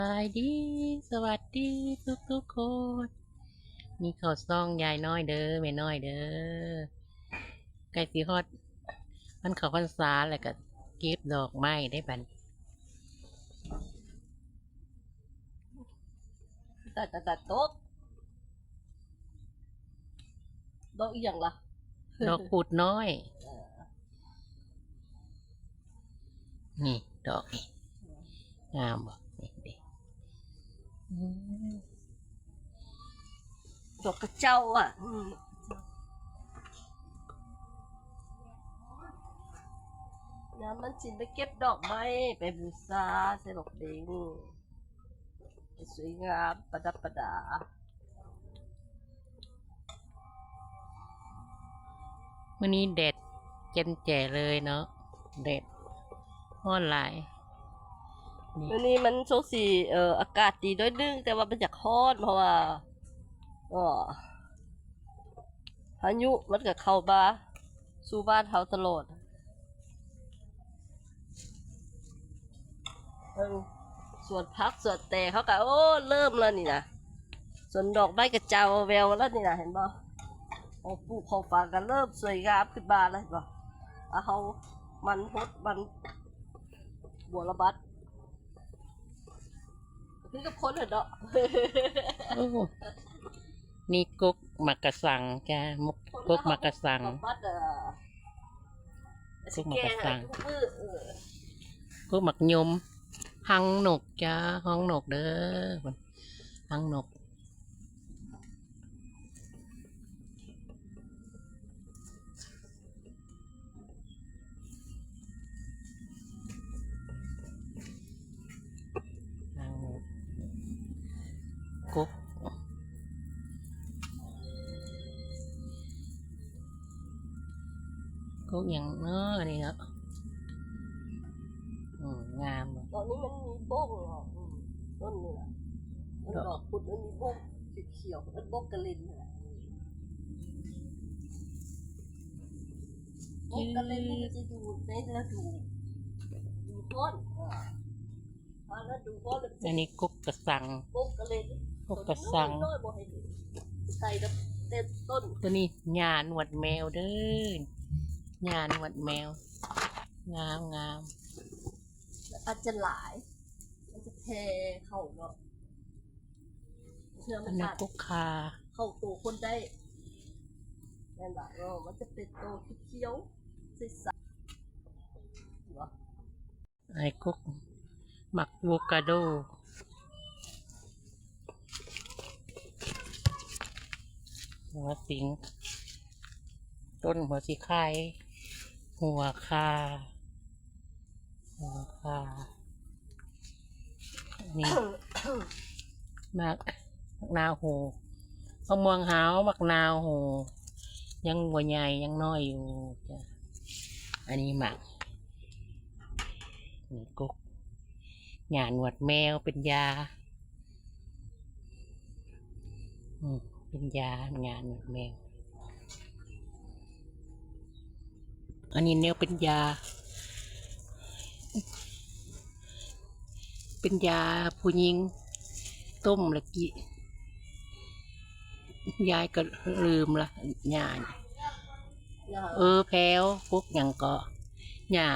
ສະບາຍດີ ສະຫວັດດີທຸກໆຄົນ ນີ້ເຂົ້າຊ່ອງຍາຍນ້ອຍເດີ ແມ່ນ້ອຍເດີ ໃກ້ຊິຮອດວັນເຂົ້າພັນສາແລ້ວ ກະເກັບດອກໄມ້ໄດ້ບັດນີ້. ຕາຍ ຕາຍ ຕາຍ ຕົກ ດອກອີ່ຫຍັງລະ? ດອກປູດນ້ອຍ ເອີ ນີ້ ດອກນີ້ ງາມບໍ່? ນີ້ເດ້ ອືມ ດອກກະເຈົ້າອະ ອືມ ຍາມນັ້ນຊິໄປເກັບດອກໄມ້ໄປບູຊາໃສ່ບັກເບັງ ໃຫ້ສວຍງາມປະດັບປະດາ. ມື້ນີ້ແດດແຈ່ມແຈ້ເລີຍເນາະ ແດດຮ້ອນຫຼາຍ. ມື້ນີ້ມັນຊ່ວງຊິ ເອີ ອາກາດດີໜ້ອຍໜຶ່ງ ແຕ່ວ່າມັນຢາກຮ້ອນ ເພາະວ່າ ເອີ ພາຍຸມັນກະເຂົ້າມາສູ່ບ້ານເຮົາຕະຫຼອດ. ເບິ່ງສວນຜັກສວນແຕງເຮົາກະ ໂອ້ ເລີ່ມແລ້ວນີ້ນະ ສວນດອກໄມ້ກະເຈົ້າແວວແລ້ວນີ້ນະ ເຫັນບໍ່? ຂອງປູກຂອງຝັງກະເລີ່ມສວຍງາມຂຶ້ນມາແລ້ວ ເຫັນບໍ່? ອາ ເຮົາມັນຫົດ ມັນບົວລະບັດ ຄືກັບຄົນຫັ້ນເນາະ. ໂອ້ ນີ້ກົກໝາກກະສັງຈ້າ ກົກໝາກກະສັງ ກົກໝາກກະສັງ ກົກໝາກຍົມ ຮັງນົກຈ້າ ຮັງນົກເດີ ຮັງນົກ. ກົກ ກົກຫຍັງເນາະ ອັນນີ້ເນາະ? ອືມ ງາມ ດອກນີ້ມັນມີບົ້ງເນາະ ອືມ ຕົ້ນນີ້ລະ ມັນດອກພຸດ ມັນມີບົ້ງຂຽວໆ ເອີ້ນບົ້ງກະລິນຫັ້ນລະ ບົ້ງກະລິນນີ້ມັນຈະຢູ່ໃນລະດູ ລະດູຮ້ອນ ເອີ ອັນນີ້ກົກກະສັງ ກົກກະສັງ ໂຕນີ້ຫຍ້າໜວດແມວເດີ ຫຍ້າໜວດແມວ ງາມໆ ອາດຈະຫຼາຍ ມັນຈະແຜ່ເຂົ້າເນາະ ເພື່ອມັນ ອັນນີ້ກົກຂ່າ ເຂົ້າໂຕຄົນໄດ້ ແມ່ນບໍ່? ເອີ ມັນຈະເປັນໂຕຂຽວໆ ໃສໆ ເຫັນບໍ່? ໄອ້ກົກໝາກໂວກາໂດ ຫົວສິງ ຕົ້ນຫົວສີໄຄ ຫົວຂ່າ ຫົວຂ່າ ນີ້ ໝາກ ໝາກນາວໂຫ ໝາກມ່ວງຫາວ ໝາກນາວໂຫ ຍັງບໍ່ໃຫຍ່ ຍັງນ້ອຍຢູ່ຈ້າ. ອັນນີ້ໝາກ ນີ້ກົກ ຫຍ້າໜວດແມວ ເປັນຢາ ອືມ ເປັນຢາ ຫຍ້າໜວດແມວ. ອັນນີ້ແນວເປັນຢາ ເປັນຢາຜູ້ຍິງຕົ້ມລະກິ ຍາຍກະລືມລະ ຫຍ້າ ເອີ ແພ້ວ ກົກຫຍັງເກາະ ຫຍ້າ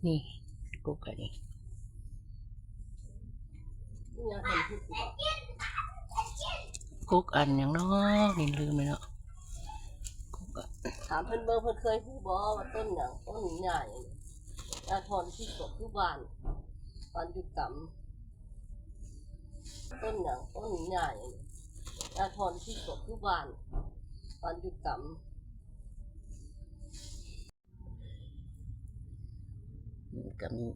ນີ້ ກົກອັນນີ້ ກົກອັນຫຍັງເນາະ ນີ້ລືມແລ້ວເນາະ ກົກອັນ ຖາມເພິ່ນເບິ່ງ ເພິ່ນເຄີຍຮູ້ບໍ່ວ່າຕົ້ນຫຍັງ ຕົ້ນຫຍ້າຫຍັງ ຍາຖອນພິດກໍຄືຫວານ ຫວານຢູ່ກຳ ຕົ້ນຫຍັງ ຕົ້ນຫຍ້າຫຍັງ ຍາຖອນພິດກໍຄືຫວານ ຫວານຢູ່ກຳ. ກະມີ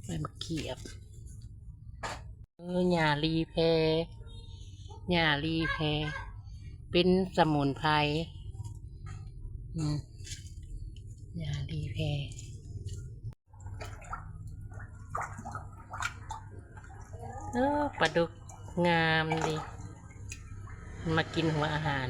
ໃບໝາກຂຽບ ເອີ ຫຍ້າລີແພ ຫຍ້າລີແພ ເປັນສະໝຸນໄພ ອືມ ຫຍ້າລີແພ. ເອີ ປາດຸກງາມດີ ມາກິນຫົວອາຫານ.